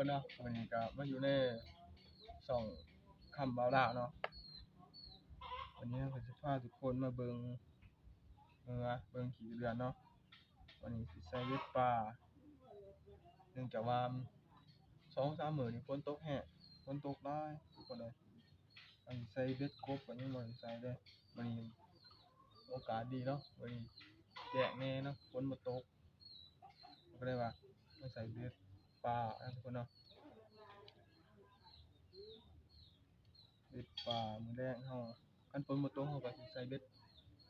ເນາະ ວັນນີ້ກໍມາຢູ່ໃນຊ່ອງຄຳບ່າວລາວເນາະ. ວັນນີ້ເຮົາກໍຊິພາທຸກຄົນມາເບິ່ງເຮືອ ເບິ່ງຂີ້ເດືອນເນາະ. ວັນນີ້ຊິໃສ່ເບັດປາ ເນື່ອງຈາກວ່າສອງສາມມື້ນີ້ຝົນຕົກແຮງ ຝົນຕົກຫຼາຍທຸກຄົນເອີຍ. ອັນໃສ່ເບັດກົບກໍຍັງບໍ່ໄດ້ໃສ່ເດ້. ມື້ນີ້ໂອກາດດີເນາະ ມື້ນີ້ແຈ້ງແດ່ເນາະ ຝົນບໍ່ຕົກ ກໍເລີຍວ່າມາໃສ່ເບັດປານຳທຸກຄົນເນາະ. ເບັດປາ ມື້ແລງເຮົາ ຄັນຝົນບໍ່ຕົກເຮົາກໍຊິໃສ່ເບັດ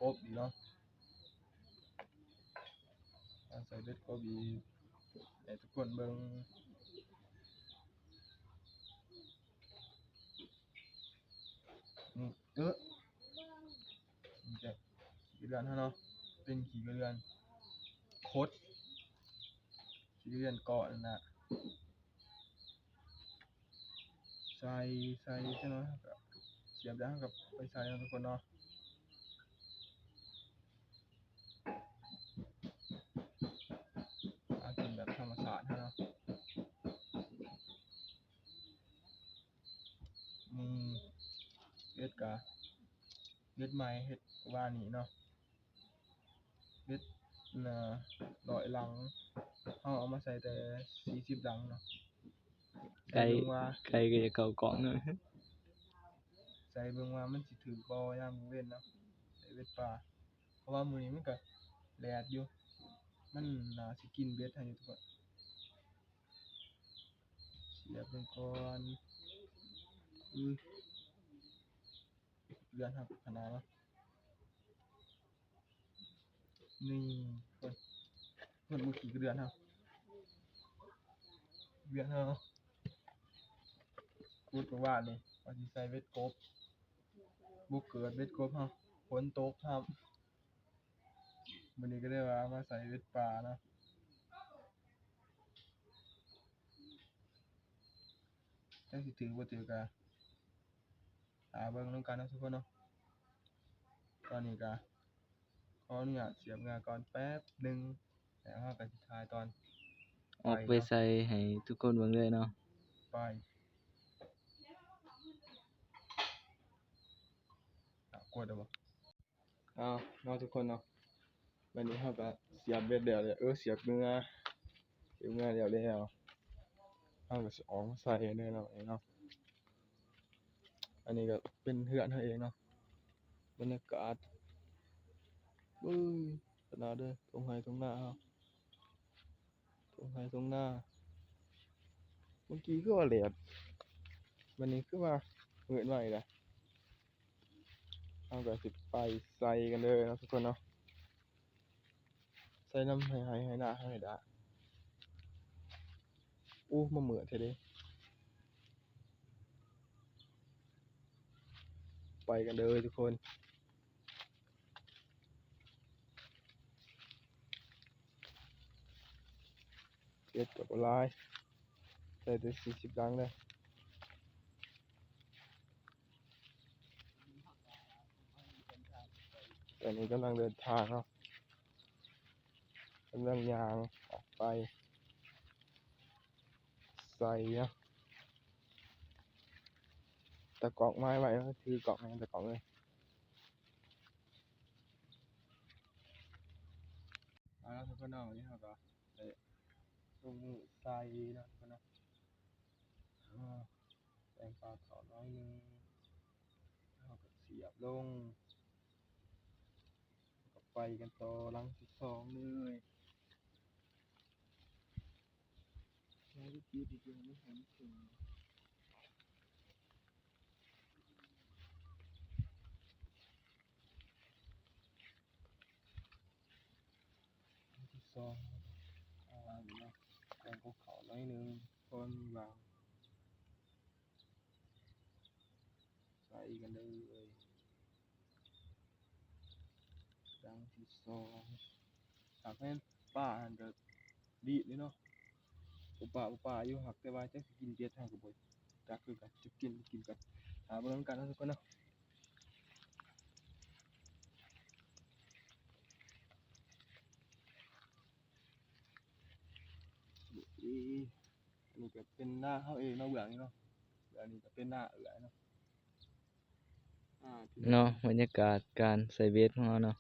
ກົບອີກເນາະ. ໃສ່ເບັດກົບອີກ ໃຫ້ທຸກຄົນເບິ່ງ. ນີ້ ເອີ ນີ້ແຫຼະ ຂີ້ເດືອນເຮົາເນາະ ເປັນຂີ້ເດືອນຂົດ ຂີ້ເດືອນເກາະນັ້ນນະ. ໃສ່ ໃສ່ຈັກໜ້ອຍ ເຮົາກໍສຽບແລ້ວ ເຮົາກໍໄປໃສ່ເນາະທຸກຄົນເນາະ. ຫາກິນແບບທຳມະຊາດເຮົາເນາະ. ນີ້ເຮັດກະ ເຮັດໃໝ່ ເຮັດວານນີ້ເນາະ. ເຮັດນະ ຮ້ອຍຫຼັງ ເຮົາເອົາມາໃສ່ແຕ່ສີ່ສິບຫຼັງເນາະ. ໃສ່ເບິ່ງວ່າ ໄກ່ກໍຈະເຂົ້າກ້ອງເນາະ. ໃສ່ເບິ່ງວ່າມັນຊິຖືກບໍ່ຍາມກາງເວັນເນາະ ໃສ່ເບັດປາ ເພາະວ່າມື້ນີ້ມັນກໍແດດຢູ່ ມັນໜ້າຊິກິນເບັດເຮົາຢູ່ທຸກຄົນ. ສຽບເບິ່ງກ່ອນ ອື ເດືອນເຮົາຂະໜາດເນາະ. ນີ້ເພິ່ນ ເພິ່ນເບິ່ງຂີ້ເດືອນເຮົາ ເດືອນເຮົາ ຂຸດເມື່ອວານນີ້ວ່າຊິໃສ່ເບັດກົບ ບໍ່ເກີດເບັດກົບເຮົາ ຝົນຕົກຊ້ຳ. ມື້ນີ້ກໍເລີຍວ່າມາໃສ່ເບັດປາເນາະ. ຈັກຊິຖືກບໍ່ຖືກກໍຖ້າເບິ່ງນຳກັນເນາະທຸກຄົນເນາະ. ຕອນນີ້ກໍຂໍອະນຸຍາດສຽບເຫຍື່ອກ່ອນແປັບໜຶ່ງ ແລ້ວເຮົາກໍຊິຖ່າຍຕອນອອກໄປໃສ່ໃຫ້ທຸກຄົນເບິ່ງເລີຍເນາະ. ໄປ ກວດໄດ້ບໍ່? ເອົາເນາະທຸກຄົນເນາະ ບັດນີ້ເຮົາກໍສຽບເບັດແລ້ວ ເອີ ສຽບເຫຍື່ອ ສຽບເຫຍື່ອແລ້ວ ແລ້ວເຮົາກໍຊິອອກມາໃສ່ເດີເນາະ ເນາະ. ອັນນີ້ກໍເປັນເຮືອນເຮົາເອງເນາະ ບັນຍາກາດ ເບິ່ງຂະໜາດເດີ ທົ່ງໄຮ່ທົ່ງນາເຮົາ ທົ່ງໄຮ່ທົ່ງນາ. ເມື່ອກີ້ຄືວ່າແດດ ບັດນີ້ຄືວ່າມືດມາອີກແລ້ວ. ເຮົາກໍຊິໄປໃສ່ກັນເດີເນາະທຸກຄົນເນາະ ໃສ່ນຳໄຮ່ ໄຮ່ນາເຮົາໃຫ້ໄດ້. ໂອ້ ມາເມື່ອຍແທ້ເດ. ໄປກັນເດີທຸກຄົນ. ເບັດກໍບໍ່ຫຼາຍ ໃສ່ແຕ່ສີ່ສິບຫຼັງເດີ. ຕອນນີ້ກຳລັງເດີນທາງເນາະ ກຳລັງຍ່າງອອກໄປໃສ່ເນາະ. ຕາກ້ອງມາໄວ້ ຖືກ້ອງໃຫ້ຕາກ້ອງເລີຍ. ເອົາລະທຸກຄົນເນາະ ວັນນີ້ເຮົາກໍໄດ້ລົງມືໃສ່ເນາະທຸກຄົນເນາະ. ເອົາແປງປາເຂົ້າໜ້ອຍໜຶ່ງ ເຮົາກໍສຽບລົງ ກໍໄປກັນຕໍ່ຫຼັງທີສອງເລີຍ. ອັນທີສອງ ເອົາອັນນີ້ເນາະ ແປງເຂົ້າໜ້ອຍໜຶ່ງ ພໍມີຫວ່າງ ໃສ່ກັນເລີຍ ຫຼັງທີສອງ. ຫາກແມ່ນປາຫັ້ນກໍດີດເລີຍເນາະ ບໍ່ປາ ບໍ່ປາຢູ່ ຫາກແຕ່ວ່າຈັກຊິກິນເບັດ ເຮົາກໍບໍ່ຈັກຄືກັນ ຈັກກິນບໍ່ກິນກໍຖ້າເບິ່ງນຳກັນເນາະທຸກຄົນເນາະ. ນີ້ ອັນນີ້ ກໍເປັນນາເຮົາເອງເນາະ ເບື້ອງນີ້ເນາະ ເບື້ອງນີ້ກໍເປັນນາເອື້ອຍເນາະ ອ່າ ເນາະ ບັນຍາກາດການໃສ່ເບັດຂອງເຮົາເນາະ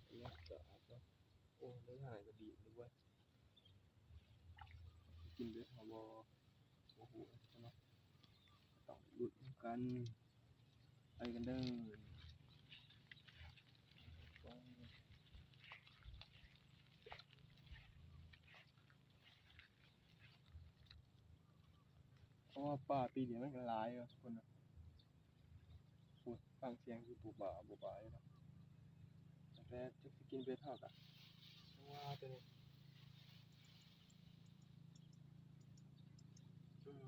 ບັນຍາກາດເນາະ ໂອ້ ເລີຍຫາຍກະດີດເລີຍເວີຍ ຊິກິນເບັດເຮົາບໍ່ ບໍ່ຮູ້ເນາະ ຕ້ອງລຸ້ນນຳກັນ ໄປກັນເດີ. ເພາະວ່າປາປີນີ້ມັນກໍຫຼາຍເນາະທຸກຄົນເນາະ ໂອ້ຍ ຟັງສຽງຄືບູບາບູບາຢູ່ເນາະ ແຕ່ຈັກຊິກິນເບັດເຮົາກະ ວ່າແຕ່ນີ້ ອືມ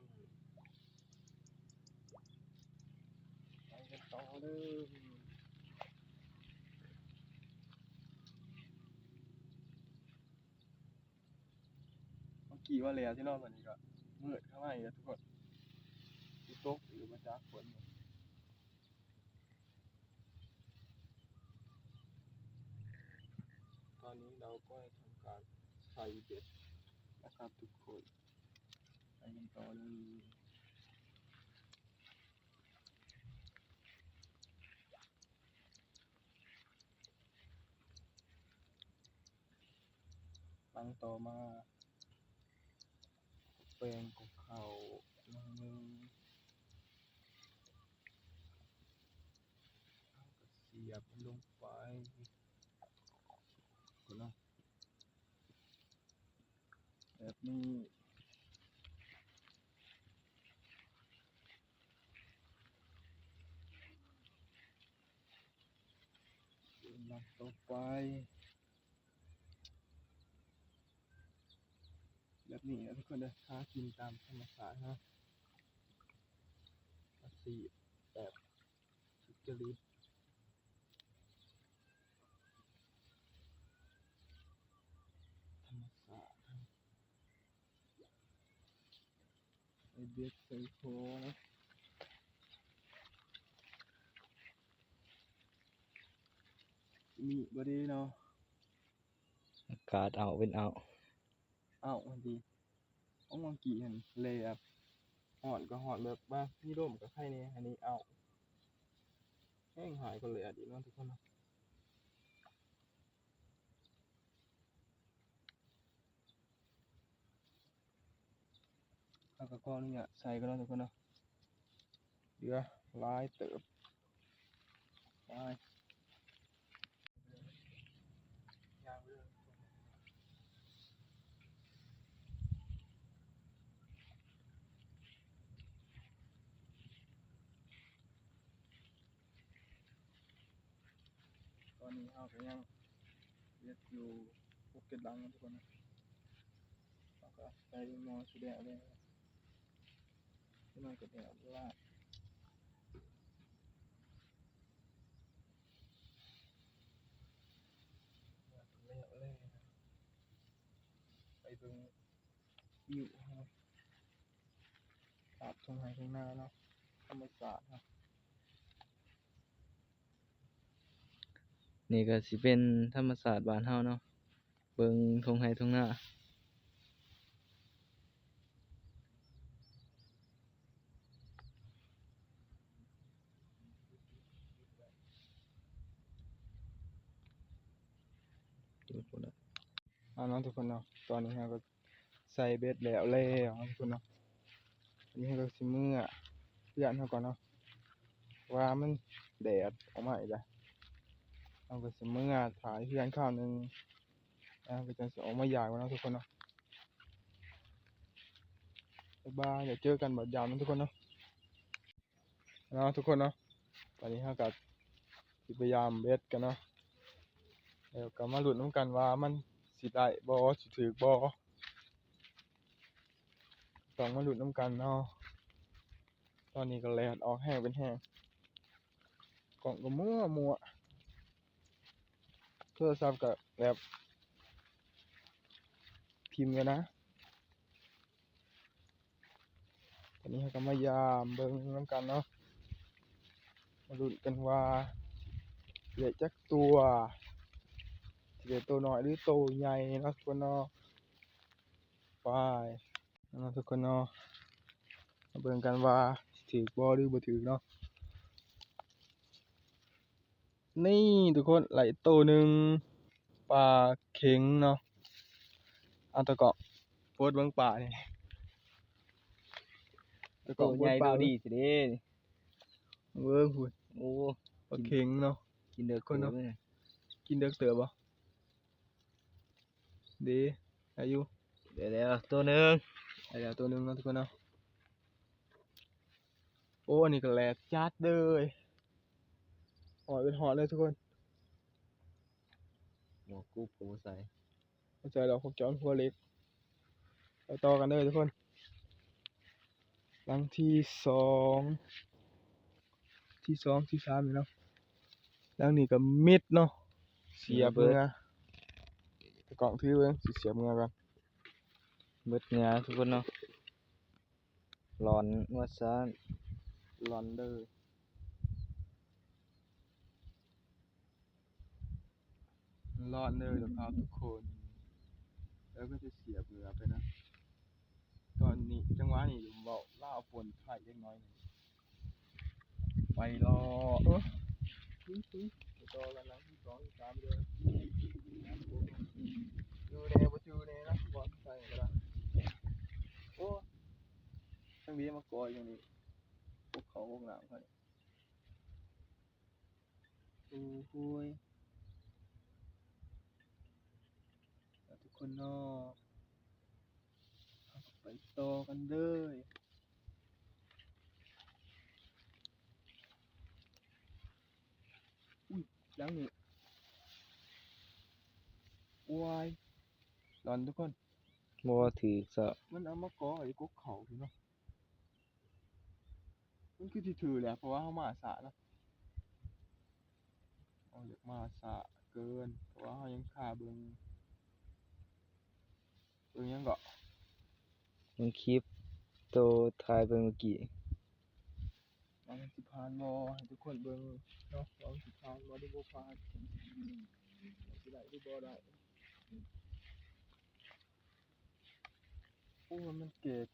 ໄປກັນຕໍ່ເດີ. ເມື່ອກີ້ວ່າແລ້ວຊິເນາະ ບັດນີ້ກໍມືດເຂົ້າມາອີກແລ້ວທຸກຄົນ ຊິຕົກອີກບໍ່ຈັກຝົນ. ຕອນນີ້ເຮົາກໍໄດ້ທຳການໃສ່ເບັດແລ້ວຄັບທຸກຄົນ ໄປກັນຕໍ່ເດີ. ຫຼັງຕໍ່ມາ ແປ້ງຂອງເຂົາໜ້ອຍໜຶ່ງ ເຮົາກໍສຽບມັນລົງໄປ ພຸ້ນເນາະ ແບບນີ້ ຫຼັງຕໍ່ໄປ ແບບນີ້ເນາະທຸກຄົນເດີ ຫາກິນຕາມທຳມະຊາດເນາະ ອາຊີບແບບສຸດຈະລິດ ທຳມະຊາດ ໃສ່ເບັດໃສ່ຂອງ ມີບໍ່ເດເນາະ ອາກາດເອົ້າເປັນເອົ້າ ເອົ້າຫັ້ນຕິ ອອກມາກີ້ຫັ້ນແລດ ຮ້ອນກໍຮ້ອນແບບວ່າມີລົມກໍໄຄແດ່ ອັນນີ້ເອົ້າ ແຮງຮ້າຍກວ່າແລດອີກເນາະທຸກຄົນເນາະ. ເຮົາກໍຂໍອະນຸຍາດໃສ່ກ່ອນເນາະທຸກຄົນເນາະ ເຫຼືອຫຼາຍເຕີບ ໄປ ຕອນນີ້ເຮົາກໍຍັງເຮັດຢູ່ຫົກເຈັດຫຼັງເນາະທຸກຄົນເນາະ ເຮົາກໍໃສ່ໝໍ້ຊິແລ້ວແລ້ວ ຈັກໜ້ອຍກໍແລ້ວລະ ແລ້ວແລ້ວ ໄປເບິ່ງ ວິວເຮົາ ພາບທົ່ງໄຮ່ທົ່ງນາເນາະ ທຳມະຊາດເນາະ ນີ້ກໍຊິເປັນທຳມະຊາດບ້ານເຮົາເນາະ ເບິ່ງທົ່ງໄຮ່ທົ່ງນາ ເອົາເນາະທຸກຄົນເນາະ ຕອນນີ້ເຮົາກໍ ໃສ່ເບັດແລ້ວແລ້ວເນາະທຸກຄົນເນາະ ອັນນີ້ເຮົາກໍຊິເມືອເຮືອນເຮົາກ່ອນເນາະ ວ່າມັນແດດອອກມາອີກແລ້ວ ເຮົາກໍຊິເມືອຖ້າເຮືອນຄາວໜຶ່ງ ແລ້ວເຮົາກໍຈັ່ງຊິອອກມາຢາມກັນເນາະທຸກຄົນເນາະ ບາຍບາຍ ດຽວເຈີກັນບາດຢາມເນາະທຸກຄົນເນາະ. ເນາະທຸກຄົນເນາະ ຕອນນີ້ເຮົາກໍຊິໄປຢາມເບັດກັນເນາະ ແລ້ວກໍມາລຸ້ນນຳກັນວ່າມັນຊິໄດ້ບໍ່ ຊິຖືກບໍ່ ຕ້ອງມາລຸ້ນນຳກັນເນາະ ຕອນນີ້ກໍແດດອອກແຮງເປັນແຮງ ກ້ອງກໍມົວໆ ໂທລະສັບກໍແບບຖິ້ມໄວ້ນະ. ຕອນນີ້ເຮົາກໍມາຢາມເບິ່ງນຳກັນເນາະ ມາລຸ້ນກັນວ່າຊິໄດ້ຈັກຕົວ ຊິໄດ້ໂຕນ້ອຍຫຼືໂຕໃຫຍ່ເນາະທຸກຄົນເນາະ. ໄປເນາະທຸກຄົນເນາະ ມາເບິ່ງກັນວ່າຊິຖືກບໍ່ ຫຼືບໍ່ຖືກເນາະ. ນີ້ທຸກຄົນ ໄດ້ໂຕໜຶ່ງ ປາເຂັງເນາະ. ເອົາຕາກ້ອງປົດເບິ່ງປານີ້ ຕາກ້ອງປົດປາ ໂຕໃຫຍ່ ໂຕດີຊິເດ້ ເບິ່ງພຸ້ນ. ໂອ້ ປາເຂັງເນາະ ກິນເດິກເຕີບເນາະ ກິນເດິກເຕີບບໍ່? ເດ້ ໄດ້ຢູ່ ໄດ້ແລ້ວໂຕໜຶ່ງ ໄດ້ແລ້ວໂຕໜຶ່ງເນາະທຸກຄົນເນາະ. ໂອ້ ອັນນີ້ກໍແຫຼກຈັດເລີຍ ຮອດເປັນຮອດເລີຍທຸກຄົນ. ໝວກກຸບກໍບໍ່ໃສ່ ບໍ່ໃສ່ດອກ ພວກຈອມຫົວເຫຼັກ. ໄປຕໍ່ກັນເດີທຸກຄົນ ຫຼັງທີສອງ ທີສອງ ທີສາມນີ້ເນາະ. ຫຼັງນີ້ກໍມິດເນາະ ສຽບເມືອ ຕາກ້ອງຖືເບິ່ງ ຊິສຽບເມືອກ່ອນ. ເບິດເມືອທຸກຄົນເນາະ ຫຼອນວ່າຊັ້ນ ຫຼອນເດີ ຫຼອນເດີດອກຂາວທຸກຄົນ. ແລ້ວກໍຈະສຽບເມືອໄປນະ ຕອນນີ້ ຈັງຫວະນີ້ເວົ້າລາວປົນໄທຈັກໜ້ອຍໜຶ່ງ. ໄປລໍ ເອີ ໄປຕໍ່ກັນຫຼັງທີສອງ ທີສາມເດີ ຢູ່ແດ່ບໍ່ຢູ່ແດ່ນະ ບ່ອນໃສ່ກໍໄດ້. ໂອ້ ຈັ່ງດີມາກ່ອຍຢ່າງນີ້ ພວກເຂົາພວກນ້ຳເຂົານີ້. ໂອ້ໂຫຍ ເອົາທຸກຄົນເນາະ ເຮົາກໍໄປຕໍ່ກັນເລີຍ. ອຸ້ຍ ຫຼັງນີ້ ໂອ້ຍ ຫຼອນທຸກຄົນ ບໍ່ຖືກຊະ ມັນເອົາມາເກາະຢູ່ກົກເຂົ້າພຸ້ນເນາະ. ມັນຄືຊິຖືກແຫຼະ ເພາະວ່າເຮົາມາຊ້າເນາະ ເຮົາຢາກມາຊ້າເກີນ ເພາະວ່າເຮົາຍັງຄາເບິ່ງ ເບິ່ງຫຍັງເກາະ ເບິ່ງຄລິບໂຕຖ່າຍໄປມື້ກີ້ ວ່າມັນຊິຜ່ານບໍ່ ໃຫ້ທຸກຄົນເບິ່ງເນາະ ວ່າມັນຊິຜ່ານບໍ່ ຫຼືບໍ່ຜ່ານ ຊິໄດ້ ຫຼືບໍ່ໄດ້. ໂອ້ ມັນເກດ.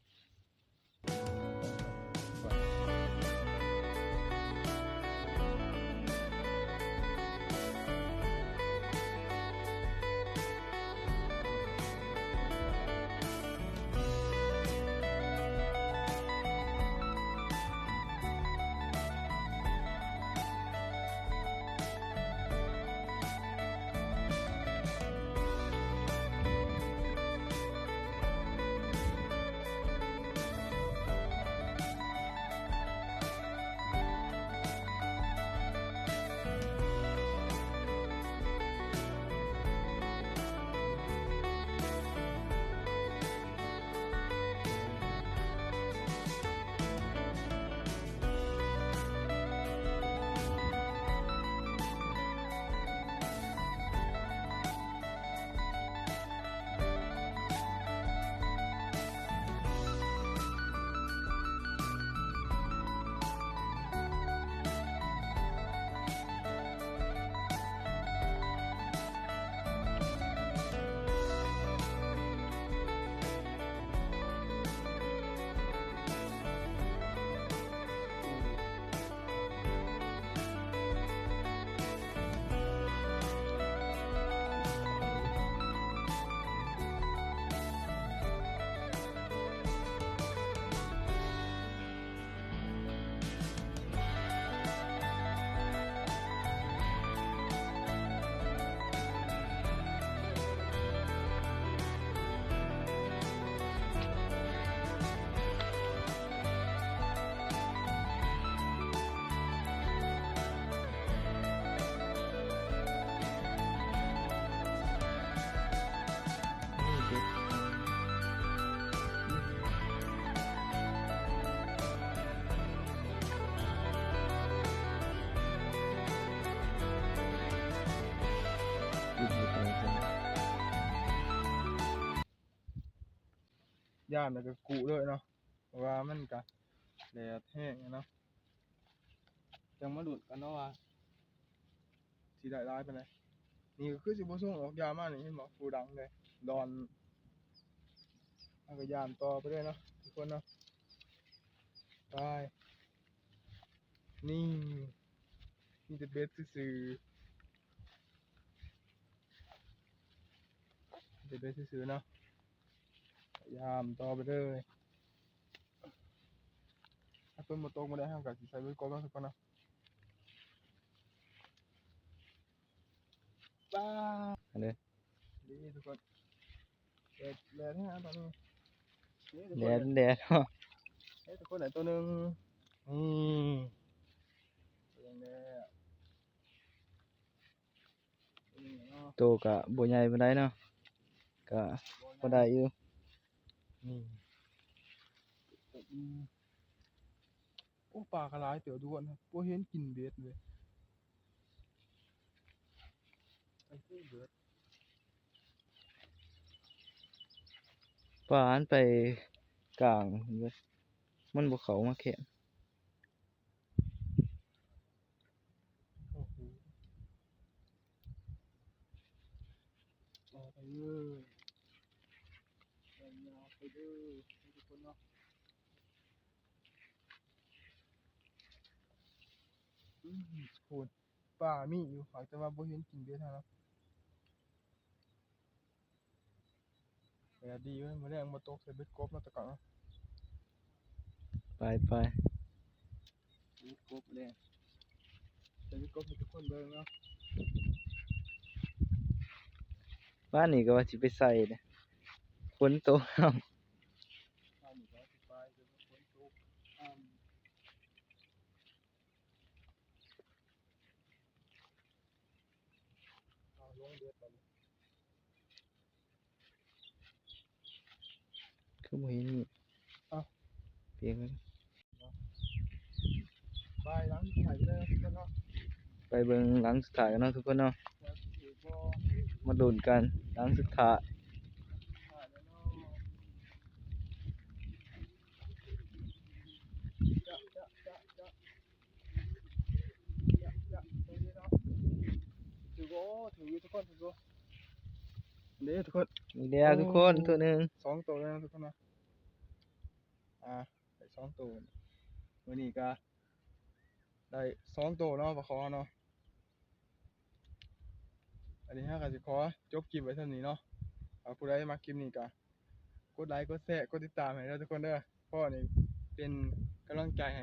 ຢ້ານແລ້ວກໍກຸເລີຍເນາະ ເພາະວ່າມັນກະແດດແຮງເນາະ. ຈັ່ງມາລຸ້ນກັນເນາະວ່າຊິໄດ້ຫຼາຍປານໃດ. ນີ້ກໍຄືຊິບໍ່ສົ່ງອອກຢາມານີ້ ເຫັນບໍ່ ຜູ້ດັງເດ້ ດອນ ເຮົາກໍຢາມຕໍ່ໄປເລີຍເນາະທຸກຄົນເນາະ. ໄປ ນີ້ ມີແຕ່ເບັດຊື່ໆ ມີແຕ່ເບັດຊື່ໆເນາະ. ຢາມຕໍ່ໄປເລີຍ. ຖ້າຝົນບໍ່ຕົກມື້ໃດ ເຮົາກໍຊິໃສ່ເບັດກົບເນາະທຸກຄົນເນາະ. ປາ ອັນນີ້ ນີ້ທຸກຄົນ ແດດ ແດດແຮງຕອນນີ້ ນີ້ທຸກ ແດ ຄົນ ແດດເນາະ. ນີ້ທຸກຄົນ ໄດ້ຕົວໜຶ່ງ ນີ້ ຕົວໜຶ່ງແລ້ວ. ໂຕກະບໍ່ໃຫຍ່ປານໃດເນາະ ກະພໍໄດ້ຢູ່. ນີ້ ໂອ້ ປາກະຫຼາຍເຕີບທຸກຄົນ ບໍ່ເຫັນກິນເບັດເລີຍ ໄປເບິ່ງເບັດ. ປາມັນໄປກາງເບິດ ມັນບໍ່ເຂົ້າມາແຄມ. ໂອ້ໂຫ ຕໍ່ໄປເລີຍ ໄປຍາວໄປເດີ ທຸກຄົນເນາະ. ອືມ ໂຫ ປາມີຢູ່ ຫາກແຕ່ວ່າບໍ່ເຫັນກິນເບັດຫັ້ນນະ. ແດດດີເວີຍ ມື້ແລງມາຕົກໃສ່ເບັດກົບເນາະຕາກອງເນາະ. ໄປໆ ເບັດກົບແລ້ວ ໃສ່ເບັດກົບໃຫ້ທຸກຄົນເບິ່ງເນາະ. ບ້ານນີ້ກໍວ່າຊິໄປໃສ່ເດ້ ຝົນຕົກເອົາ ບ້ານນີ້ກໍວ່າຊິໄປ ແຕ່ວ່າຝົນຕົກ ອ້ຳ ເອົາລົງເບັດບາດນີ້. ຄືບໍ່ເຫັນນີ້ ເອົ້າ ປ່ຽນກັນ ໄປຫຼັງສຸດທ້າຍເລີຍເນາະ ໄປເບິ່ງຫຼັງສຸດທ້າຍກັນເນາະທຸກຄົນເນາະ ວ່າຊິຖືກບໍ່ ມາລຸ້ນກັນຫຼັງສຸດທ້າຍ ສຸດທ້າຍແລ້ວເນາະ ຈະ ຈະ ຈະ ຈະ ຈະ ຕົງນີ້ເນາະ ຖືກບໍ່ ຖືກຢູ່ທຸກຄົນ ຖືກບໍ່ ເດ້ທຸກຄົນ ນີ້ແລ້ວທຸກຄົນ ໂອ້ ຕົວໜຶ່ງ ສອງໂຕແລ້ວທຸກຄົນເນາະ ອ່າ ໄດ້ສອງໂຕ ມື້ນີ້ກະໄດ້ສອງໂຕເນາະ ປາຄໍເນາະ. ອັນນີ້ເຮົາກໍຊິຂໍຈົບຄລິບໄວ້ສ່ຳນີ້ເນາະ ຖ້າຜູ້ໃດມັກຄລິບນີ້ກໍກົດໄລ ກົດແຊ ກົດຕິດຕາມໃຫ້ເດີທຸກຄົນເດີ ເພາະນີ້ເປັນກຳລັງໃຈໃຫ້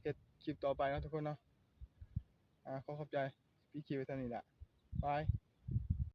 ເຮັດຄລິບຕໍ່ໄປເນາະທຸກຄົນເນາະ ອ່າ ຂໍຂອບໃຈ ປິດຄລິບໄວ້ສ່ຳນີ້ລະ ບາຍ.